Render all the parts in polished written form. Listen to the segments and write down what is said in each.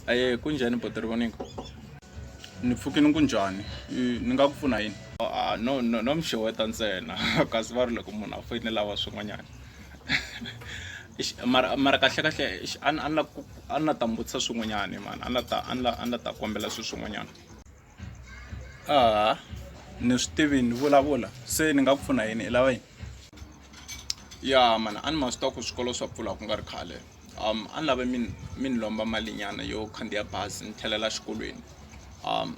Aye kunjhani buti Rivoningo? Ni pfukini kunjhani? Ni nga ku pfuna yini? Ah, no no no mi xeweta ntsena kasi va ri loko munhu a foyinela wa swin'wanyana. Eish mara mara kahle kahle eish a ni a ni la ku a ni la ta mi vutisa swin'wanyani mani a ni la ta a ni la a ni la ta kombela swilo swin'wanyana. A ni swi tivi ni vulavula se ni nga ku pfuna yini i lava yini? Ya mani a ni ma swi tiva ku swikolo swa pfula ku nga ri khale a ni lava mi mi ni lomba mali nyana yo khandziya bazi ni tlhelela xikolweni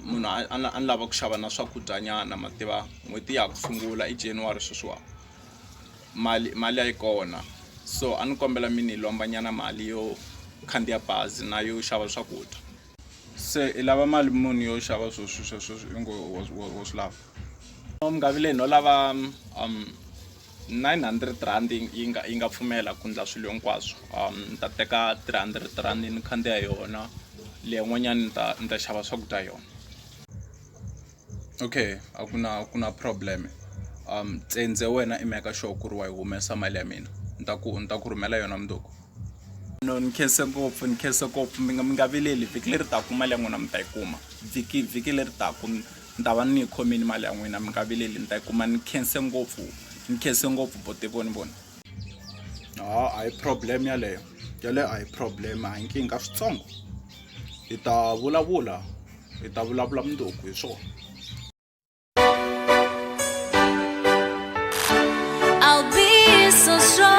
munhu a a ni lava ku xava na swakudya nyana ma tiva n'hweti ya ha ku sungula i January sweswiwani mali mali a yi kona so a ni kombela mi ni lomba nyana mali yo khandziya bazi na yo xava swakudya. Se i lava mali muni yo xava swo sweswo i ngo wa wa swi lava? Mi nga vileli no lava R900 yi nga yi nga pfumela ku ndla swilo hinkwaswo ni ta teka R300 ni khandziya yona leyin'wanyani ni ta ni ta xava swakudya hi yona. Okay a ku na a ku na problem ntsendze wena i make sure ku ri wa yi humesa mali ya mina ni ta ku ni ta ku rhumela yona mundzuku. No ni khense ngopfu ni khense ngopfu mi nga mi nga vileli vhiki leri taka mali ya n'wina mi ta yi kuma vhiki vhiki leri taka ni ta va ni yi khomile mali ya n'wina mi nga vileli ni ta yi kuma ni khense ngopfu ni khense ngopfu buti voni voni. Ha a hi problem yaleyo yaleyo a hi problem a hi nkingha switsongo hi ta vulavula hi ta vulavula mundzuku hi swona. I'll be so strong.